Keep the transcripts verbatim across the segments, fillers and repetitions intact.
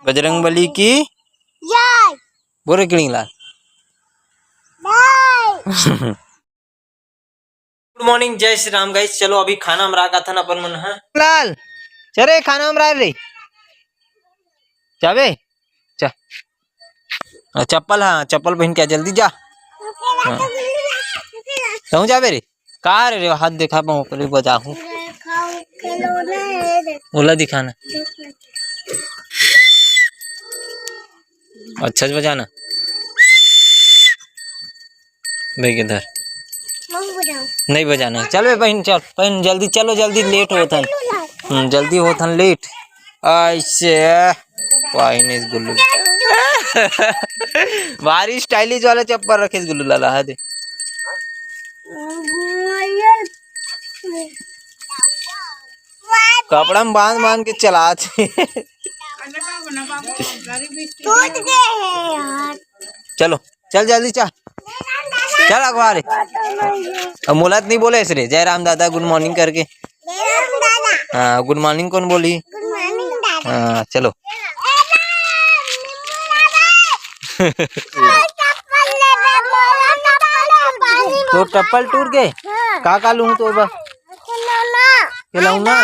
बजरंग बली की जय। बोल रे किड़िंग लाल। जय। गुड मॉर्निंग, जय श्री राम गाइस। चलो अभी खाना हम राख आथन अपन मन ह। लाल, चल रे खाना हम राख रे। जाबे? चा। आ, चप्पल, हाँ, चप्पल पहन के आ, जल्दी जा। हाँ। कहूँ जाबे रे? का रे, रे, हाथ देखा पाऊँ, ओकरे बजाहूँ। ओला दिखाना। अच्छा से बजाना। देख इधर। नहीं बजाना। चल बे बहन, चल बहन, जल्दी चलो, जल्दी लेट होत हन। हम्म, जल्दी होत हन लेट। ऐसे पाइन इस गुल्लू। भारी स्टाइलिश वाला चप्पल रखे इस गुल्लू लाला, हा दे। कपड़ा में बांध बांध के चलात हे। टूट गए हैं यार। चलो, चल जल्दी चल। चल अगवा रे। अब मोला तो नहीं बोले ऐसे रे, जय राम दादा, गुड मॉर्निंग करके। जय राम दादा। हाँ, गुड मॉर्निंग कौन बोली? गुड मॉर्निंग दादा। हाँ, चलो। ए, नींबू दादा। मोर चप्पल ले दे, मोर चप्पल ले दे। तो चप्पल टूट गए? हाँ। का का लूँ तो बा? खिलौना। खिलौना?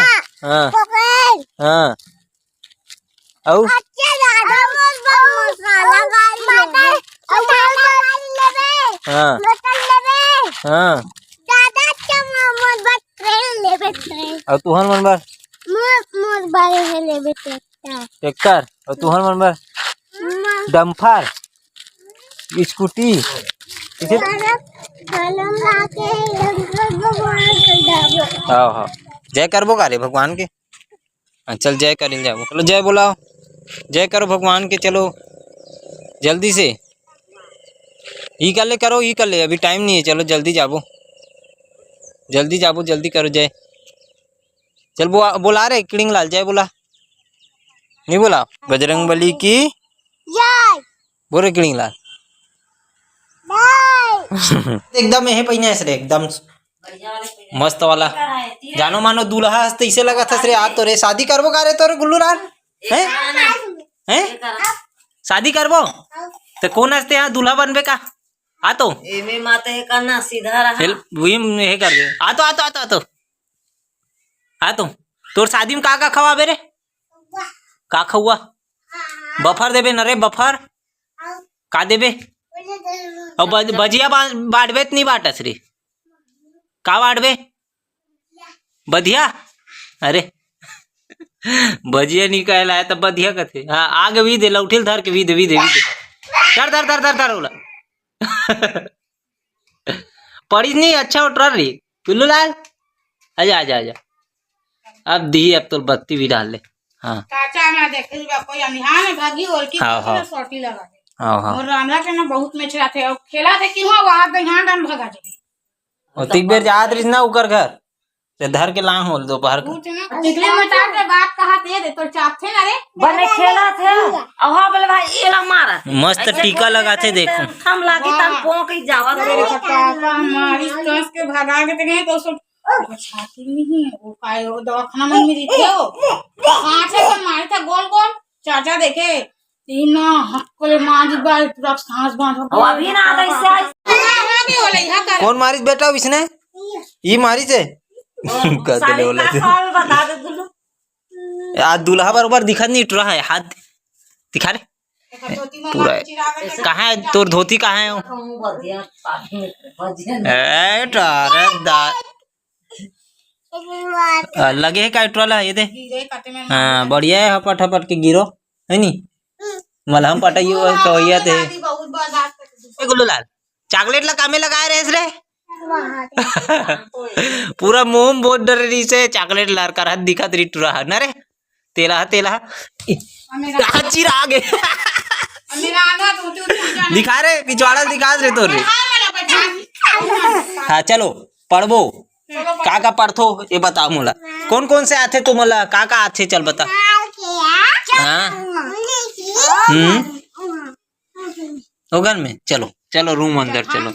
हाँ। पकड़। हाँ। अउ? अच्छा दादा, मोर बर मसाला गाड़ी लेबे। अउ मसाला गाड़ी लेबे। हाँ। बोतल लेबे। हाँ। दादा, अच्छा मोर बर ट्रेन लेबे, ट्रेन। अउ तुहर मन बर? मोर, मोर बर हे लेबे ट्रैक्टर। ट्रैक्टर? अउ तुहर मन बर? मा- डंपर? स्कूटी? किसे? दादा, कलम लाके डंपर भगवान को दबो। हाँ, हाँ। जय करबो का रे भगवान के? हाँ, चल जय करिन जाबो। चलो जय बोलाओ, जय करो भगवान के। चलो जल्दी से, ई कर ले, करो, ई कर ले, अभी टाइम नहीं है। चलो जल्दी जाबो, जल्दी जाबो, जल्दी करो जय। चल बो-, बोला रे किड़िंग लाल, जय बोला, नहीं बोला? बजरंग बली की जय। बोल रे किड़िंग लाल। एकदम यही पहिने हस रे, एकदम मस्त वाला। जानो मानो दूल्हा हस, तो इसे लगत हस रे। आज तो रे शादी करबो का रे तोर गुल्लू लाल? हैं? हैं? शादी करबो? तो कौन हस ते यहाँ दूल्हा बनबे का? आ तो। एमे माते हे करना सीधा रहा। चल, वही में हे कर दे। आ तो, आ तो, आ तो, आ तो। आ तो। तोर शादी में का का खवाबे रे? का खवा? बफर देबे न रे, बफर। का देबे? अउ बज-, भजिया बा-, बांटबे त नहीं बांटस रे। का बांटबे? बधिया? अरे। भजिया नहीं कहला है त बधिया कथे। हाँ, आगे भी दे, लौठिल धर के भी दे, भी दे, भी दे। धर, धर, धर, धर, धर, ओला। पड़ी नहीं, अच्छा उठर रही। पिल्लू लाल, आजा, आजा, आजा। अब दी, अब तो बत्ती भी डाल ले। हाँ। चाचा ना देखे बा कोई अनिहान है, भागी ओलकी हाँ, हाँ। सोटी लगा दे। हाँ, हाँ। और रामला के ना बहुत में छेड़ा थे, और खेला थे कि हुआ वहां पे यहाँ डाल भगा दे। और तीन बेर जात रहिस ना उकर घर, ते धर के लांग होल दोपहर का। पूछ ना, टिकली मचा के बात कहा थे दे, तो चाहते ना रे। बने खेला थे, अहा बोले भाई एला मारा। मस्त ऐसे टीका बोल लगा थे, के देखो। हम लागी तन वाह। पोंक ही जावा अरे थे। खटाका मारी कस के भगा के ते गए, तो सब छाती नहीं है, वो काय, वो दवाखाना में मिली थे वो। पांच से मारी था गोल गोल, चाचा देखे, तीन हक्को ले मारी बाल पूरा सांस बांध हो अब अभी ना आता इससे आई। कौन मारिस बेटा इसने? ई मारिस हे? कह दे साड़ी ले ओला का दे। साल बता दे दुल्हन। आज दूल्हा बरोबर दिखत नहीं टुरा है, हाथ दिखा रे। पूरा है। कहाँ है तोर धोती, कहाँ है वो? ए, टारे दा-, आ, लगे है का टुरा ला, ये दे। हाँ, बढ़िया है, हपट हपट के गिरो, है नी? मलहम पटाइयो कवैया ते। ए गुल्लू लाल, चॉकलेट ला कामे लगाए रहे रे? पूरा मोम बहुत डर रही से, चॉकलेट लार कर हाथ दिखत रही टुरा है ना रे? तेला, तेला। चिरा आगे। दिखा रे, पिछवाड़ा दिखा रे तो रे। हाँ, चलो, पढ़बो। का का पढ़थो, ये बताओ मोला। कौन कौन से आथे तो मोला, का का आथे, चल बता। हाँ। हम्म। ओगन में, चलो, चलो रूम अंदर चलो।